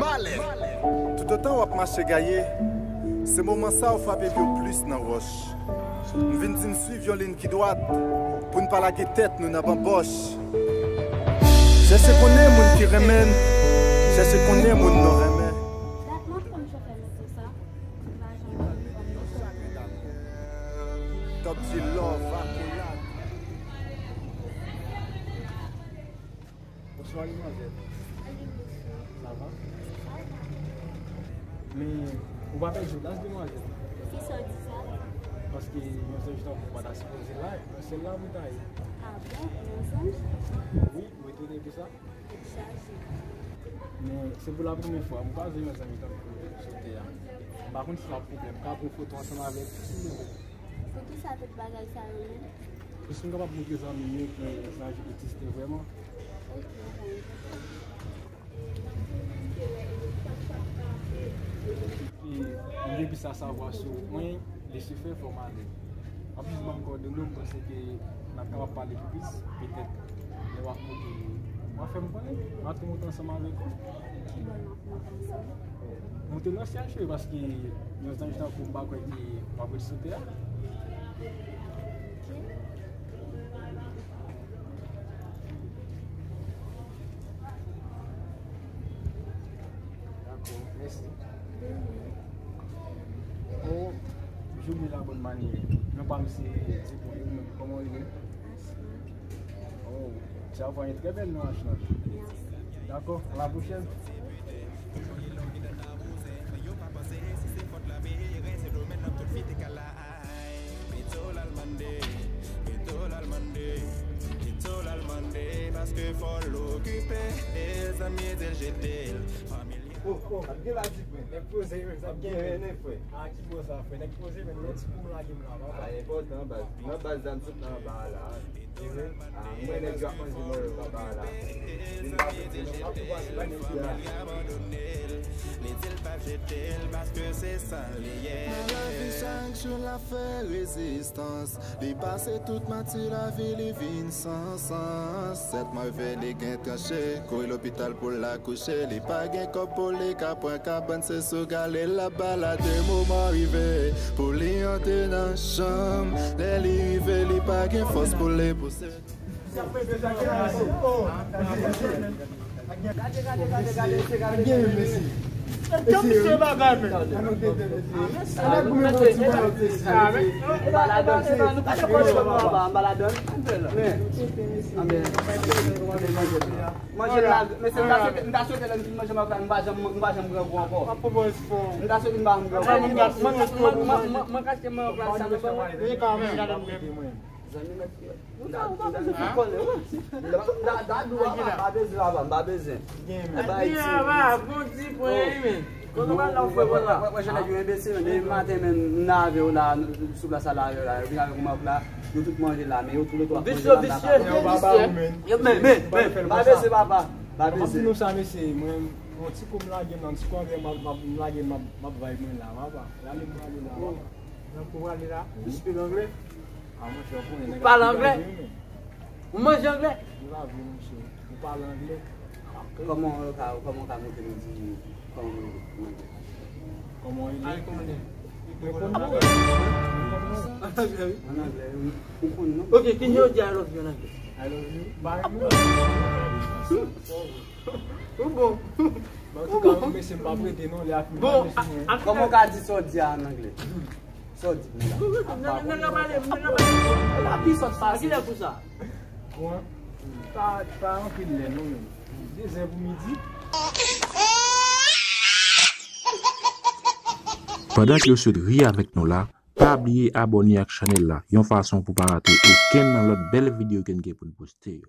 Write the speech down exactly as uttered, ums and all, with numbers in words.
Malè. Toutotan w ap mache gaye, se moman sa w frape pye w plis nan wòch. M vin di n swiv yon liy ki dwat pou n pa lage tèt nou nan banbòch. Chèche konnen moun ki renmen n, chèche konnen moun nou renmen. Dat mwen konn chofè nan tou sa. Top G Love, akolad. Bonsoir, demoiselle. Ça va? Men, ou pa pèdi odas, demoiselle. Kisa w di sa? Paske yon zanj tankou w pa ta sipoze la, nan syèl la pou ta ye. Ah bon? Yon zanj? Wi, ou etone pou sa? Tèt chaje. Men, se pou la premye fwa, m kwaze yon zanj tankou w sou tè a. M pa konn si l ap pwoblèm. M ka pran foto ansanm avèk ou, si w vle. Poukisa tout bagay sa yo menm? Jis pou m kapab montre zanmi m yo ke zanj egziste vrèman. Ok, zanj. E m gen plis a savwa sou mwen, Lisife, fò m ale. W ap jis ban m kòdone w, m panse ke n ap kapab pale pi plis, petèt lè w ap monte, w a fè m konnen, m a tou monte ansanm avèk ou. Kibò n ap monte ansanm? Monte nan syèl, cheri, paske yon zanj tankou w m pa kwè ke w ap ret sou tè a. Ok. Dakò, mèsi. De rien. Oh, j'oublie la bonne manière. Non pa m se Dipon, e ou menm, kòman w rele? Ashley. Oh, tu as un très bel nom, Ashley. Merci. D'accord, à la prochaine. Pito l al mande, pito l al mande, pito l al mande, paske fò l okipe, e zanmi di l jete l, fanmi l. Oh, oh, ap gen la ti frè. Nèg poze, men, sa ap gen, men, frè. Ah, ki bò sa, frè? Nèg poze, men, lè ti pou lage m la, papa. Ah, enpòtan, baz. Nan baz la, m sot nan anba a la. Ah, mwen, nèg yo ap manje mwen yo papa la. Vin pa fè ti non, m ap tou pase bay nèg yo la. Li di l p ap jete l paske se san li ye. Nan lavi, chak jou l ap fè rezistans. Li pase tout mati lavi, li vin san sans. Sèt mwa rive, li gen tranche. Kouri lopital pou l akouche. Li pa gen kòb pou li ka pran kabann, se sou gale l ap balade. Moman rive pou li antre nan chanm. Lè li rive, li pa gen fòs pou li pouse. Gade, gade, gade, gade, mesye, gade, mesye. Mesye, mesye, bagay, men. Manje la, men se m ta swete, m ta swete lè m fin manje mawòk la, m pa janm, m pa janm pran gou ankò. M ta swete m pa janm pran gou. Mwen kache mawòk la, sa mwen. Zanmi mèt, ou ta, ou ta bezwen fè kòlè, wi. Da, da, da, dou a, pa, pa bezwen, papa, m pa bezwen. Gen, men. Ba, iti, papa, bon ti pwen, men. Kote w pral la, w fè wè la? Wè, wè, jan nèg yo enbesil, men depi maten, men, m nan avè w la, sou plas la, avè w la, yo vin avèk yon mawòk la, yo tout manje la, men yo tou le twa manje la, m ta fè. Yo, men, men, men, m pa bezwen, papa, m pa bezwen. M ap di nou sa, mesye, mwen, yon ti kou m lage m nan, ti kou anglè m ap, m ap, m lage, m ap, m ap vibe mwen la, papa. Lale m prale la, papa. Nan kou prale la, ou speak anglè? Ah, monchè, ou konnen nèg ap pale anglè? Ou manje anglè? Li pa vre, monchè. Ou pale anglè? Kòman ou ka, kòman ou ka montre nou di kòman moun ye an anglè? Kòman il est? Ay, kòman il est? Reponn mwen. An anglè, wi. Ou konn non? Ok, can you di I love you an anglè? I love you. Bye. Ou bon. Bon, antouka, mesye, m p ap rete non, lè a fini. Bon, kòman ou ka di sa w di a an anglè? Sa w di pou la? Nèg la pale, nèg la pale. La pi sòt pase. Kilè pou sa? Bon, pa, pa anpil lè non, men. De zè pou midi. Pandan ke yo sot ri avèk nou la, pa bliye abòne ak chanèl la, yon fason pou pa rate okenn nan lòt bèl videyo ke n gen pou n poste yo.